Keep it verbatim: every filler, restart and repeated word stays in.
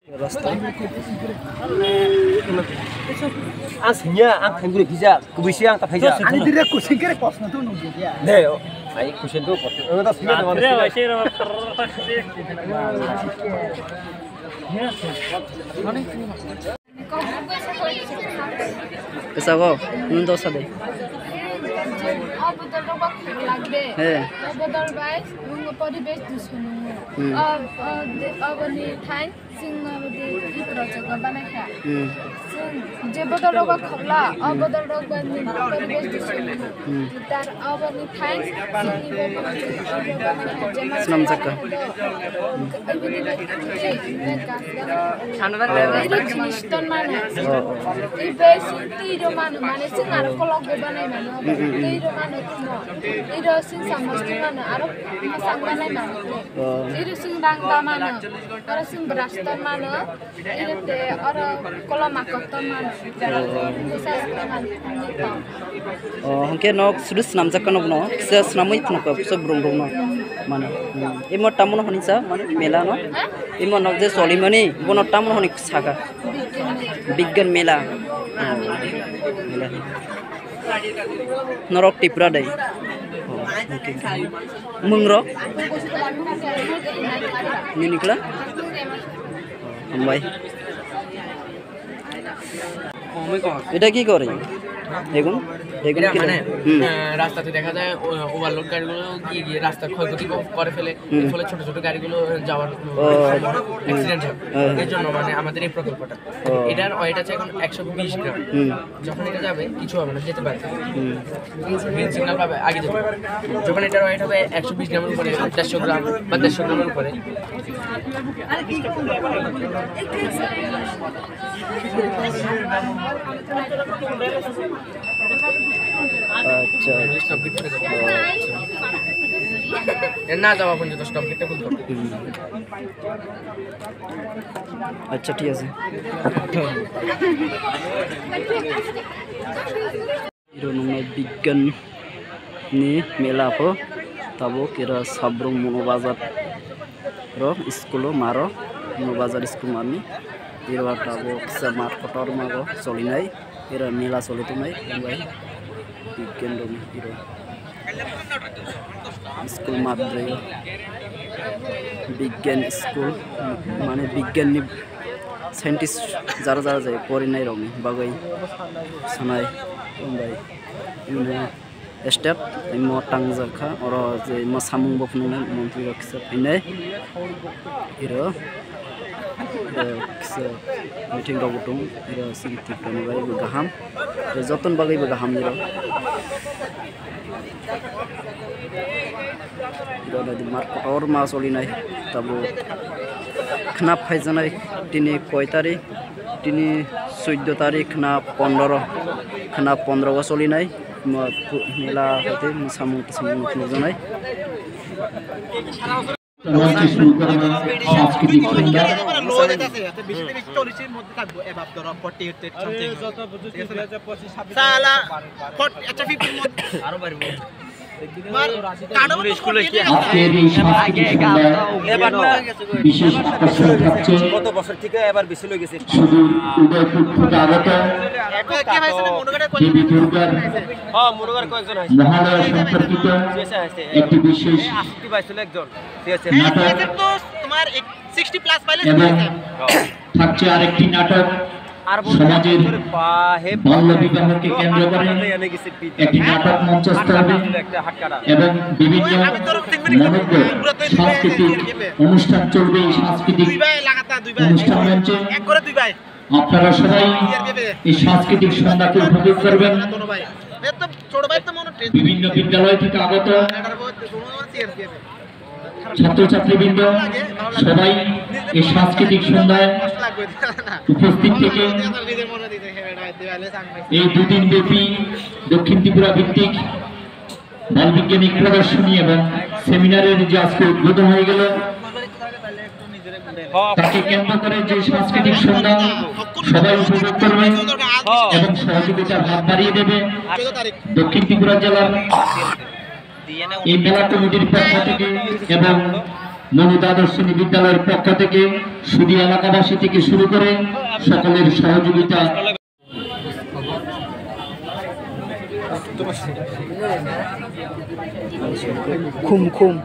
Ang senya, ang thangguri phija, kubui se ang ta phaija. Ani dire kuching kere kosno to nunggu dia. De, ai kuching to kosno. Ang ta senya de. Kesago, nung dosa de. Abodol rok bak lagbe. He. Abodol bai, nung poribesh dusonung. Hmm. Ab-, ab-, aboni thain. Chwng aboni ipro chwng banai kha. Hmm. Chwng je bodol rok ba khokla, o Hmm. bodol rok ba ni poribesh dusonung. Hmm. Tar aboni thain chwng ni bo Snamjak kha. Ibini bai twi, gas gana. Twi rok jinis ton mano. Oh, oh. Twi bai si twi rok mano, mane chwng aro kolok bo banai mano. Hmm, hmm, hmm. Twi rok mano kumo. Twi rok chwng samosti mano, aro masang banai mano. Oh. Twi rok chwng rang da mano. Aro chwng brush ton mano. Iro te oro kolom makok ton mano. Bwsa ton mano. Oh, hwnkhe nok sudu swnamjak kha nokno, kisa swnamwi phunukha, kisa burung rokno mano. Hmm. Imo tamno hwnwi sa, mane mela no? Ha? Imo nok je solimani, bono tamno hwnwi saka? Bigyan mela. Bigyan mela. Oh, mela. Norok Tripura dai. Oh, okay. Mung rok? Nini kla? Hambai. এটা কি করে? বেগুন? বেগুন এটা কি মানে, করে? হুম। আহ, রাস্তাতে দেখা যায়, ও-, ওভারলোড গাড়িগুলো গিয়ে গিয়ে রাস্তার ক্ষয়ক্ষতি ক-, করে ফেলে। হুম। এর ফলে ছোট ছোট গাড়িগুলো যাওয়ার, উম, ও। অ্যাক্সিডেন্ট হয়। হ্যাঁ, হ্যাঁ। এর জন্য মানে আমাদের এই প্রকল্পটা। ও। এটার ওয়েট আছে এখন একশো বিশ গ্রাম। হুম। যখন এটা যাবে, কিছু হবে না, যেতে পারে। হুম। গ্রিন সিগন্যাল পাবে, আগে যেতে পারে। যখন এটার ওয়েট হবে একশো বিশ গ্রামের উপরে, দেড়শো গ্রাম বা দেড়শো গ্রামের উপরে। আচ্ছা, আচ্ছা। এর না যাওয়া পর্যন্ত স্টপ গেটটা খুলতে হবে। হুম। আচ্ছা, ঠিক আছে। Iro nungnai bigyan ni mela pho tabuk iro sabrung Mono Bazar ro school o maro Mono Bazar school mani iro tabuk kisa mat kotor mago solinai iro mela soli tongnai bai bigyan rok ni iro school mat ro bigyan school mane bigyan ni scientist jara jara jai porinai rokni bagwi sanai bai ino step imo tangjak kha oro je imo samung bo phunuknai montri rok kisa phainai iro kisa meeting rok bo tongo iro chini Tripura ni bagwi bo kaham joto ni bagwi bo kaham iro. Iro nai di mar kotor ma solinai tabuk khna phaijaknai tini koi tarik tini suiddo tarik khna pondro khna pondro o solinai mela hoite mwsamung twisamung nukjaknai. মঞ্চে শুরু করা হয় সাংস্কৃতিক সন্ধ্যা। চল্লিশের মধ্যে থাকবো, এবার ধরো ফর্টি এইট সামথিং। সালা, ফর্টি, আচ্ছা, ফিফটির মধ্যে। আরো বাড়বো। আজকের এই সাংস্কৃতিক সন্ধ্যায় বিশেষ আকর্ষণ থাকছে গত বছর থেকে এবার বেশি হয়ে গেছে। সুদূর উদয়পুর থেকে আগত দেবী দুর্গার মহালয়া সম্পর্কিত একটি বিশেষ নাটক। এবং থাকছে আরেকটি নাটক, সমাজের বাল্য বিবাহকে কেন্দ্র করে একটি নাটক মঞ্চস্থ হবে এবং বিভিন্ন মনোজ্ঞ সাংস্কৃতিক অনুষ্ঠান চলবে। এই সাংস্কৃতিক অনুষ্ঠান মঞ্চে আপনারা সবাই এই সাংস্কৃতিক সন্ধ্যাকে উপভোগ করবেন। বিভিন্ন বিদ্যালয় থেকে আগত ছাত্রছাত্রীবৃন্দ সবাই এই সাংস্কৃতিক সন্ধ্যায় উপস্থিত থেকে এই দুদিন ব্যাপী দক্ষিণ ত্রিপুরা ভিত্তিক বালবৈজ্ঞানিক প্রদর্শনী এবং সেমিনারের যে আজকে উদ্বোধন হয়ে গেল, তাকে কেন্দ্র করে যে সাংস্কৃতিক সন্ধ্যা সবাই উপভোগ করবে এবং সহযোগিতার হাত বাড়িয়ে দেবে দক্ষিণ ত্রিপুরা জেলার এই মেলা কমিটির পক্ষ থেকে এবং মনু দ্বাদশ শ্রেণী বিদ্যালয়ের পক্ষ থেকে সুধী এলাকাবাসী থেকে শুরু করে সকলের সহযোগিতা। খুম খুম।